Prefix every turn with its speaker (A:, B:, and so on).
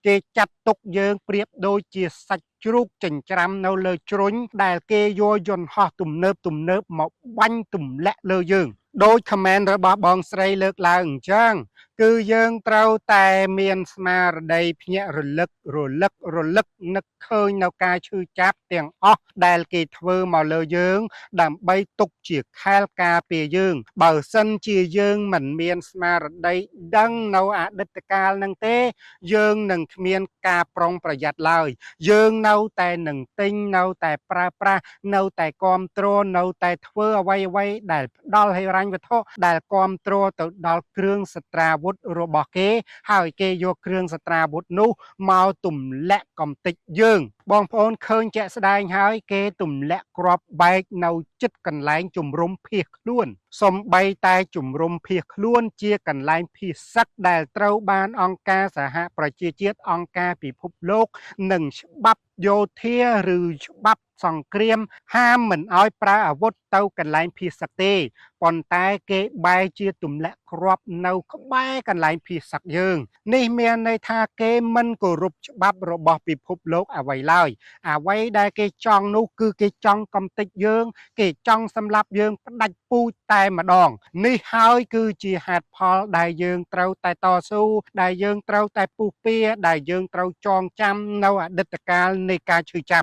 A: គេចាត់ទុកយើងប្រៀបដូចជាសាច់ជ្រូកចិញ្ច្រាំនៅលើជ្រុញដែលគេយកយន្តហោះទំនើបទំនើបមកបាញ់ទម្លាក់លើយើងដោយ comment របស់បងស្រីលើកឡើងអញ្ចឹងគឺយើងត្រូវតែមានស្មារតីភ្ញាក់រលឹករលឹករលឹកនឹកឃើញនៅការឈឺចាប់ទាំងអស់ដែលគេធ្វើមកលើយើង ដើម្បីទុកជាខែលការពារយើង បើសិនជាយើងមិនមានស្មារតីដឹងនៅអតីតកាលនឹងទេ យើងនឹងគ្មានការប្រុងប្រយ័ត្នឡើយ យើងនៅតែនឹងទិញនៅតែប្រើប្រាស់នៅតែគ្រប់គ្រងនៅតែធ្វើអ្វីអ្វីដែលផ្ដល់ហិរញ្ញវត្ថុដែលគ្រប់គ្រងទៅដល់គ្រឿងសត្រាវុធរបស់គេ ហើយគេយកគ្រឿងសត្រាវុធនោះមកទម្លាក់កំទេចយើង បងប្អូនឃើញជាក់ស្ដែងហើយគេទម្លាក់គ្រាប់បែកនៅចិត្តកន្លែងជំរំភៀសខ្លួនសំបីតែជំរំភៀសខ្លួនជាកន្លែងភៀសសឹកដែលត្រូវបានអង្គការសហប្រជាជាតិអង្គការពិភពលោក និងច្បាប់យោធាឬច្បាប់សង្គ្រាមហាមមិនឲ្យប្រើអាវុធទៅកន្លែងភៀសសឹកទេប៉ុន្តែគេបែរជាទម្លាក់គ្រាប់នៅក្បែរកន្លែងភៀសសឹកយើង នេះមានន័យថាគេមិនគោរពច្បាប់របស់ពិភពលោកអ្វីឡើយអ្វីដែលគេចង់នោះគឺគេចង់កំទេចយើង គេចង់សម្លាប់យើងផ្ដាច់ពូជតែម្ដង នេះហើយគឺជាហេតុផលដែលយើងត្រូវតែតស៊ូដែលយើងត្រូវតែពុះពៀដែលយើងត្រូវចងចាំនៅអតីតកាលនៃការឈឺចាប់។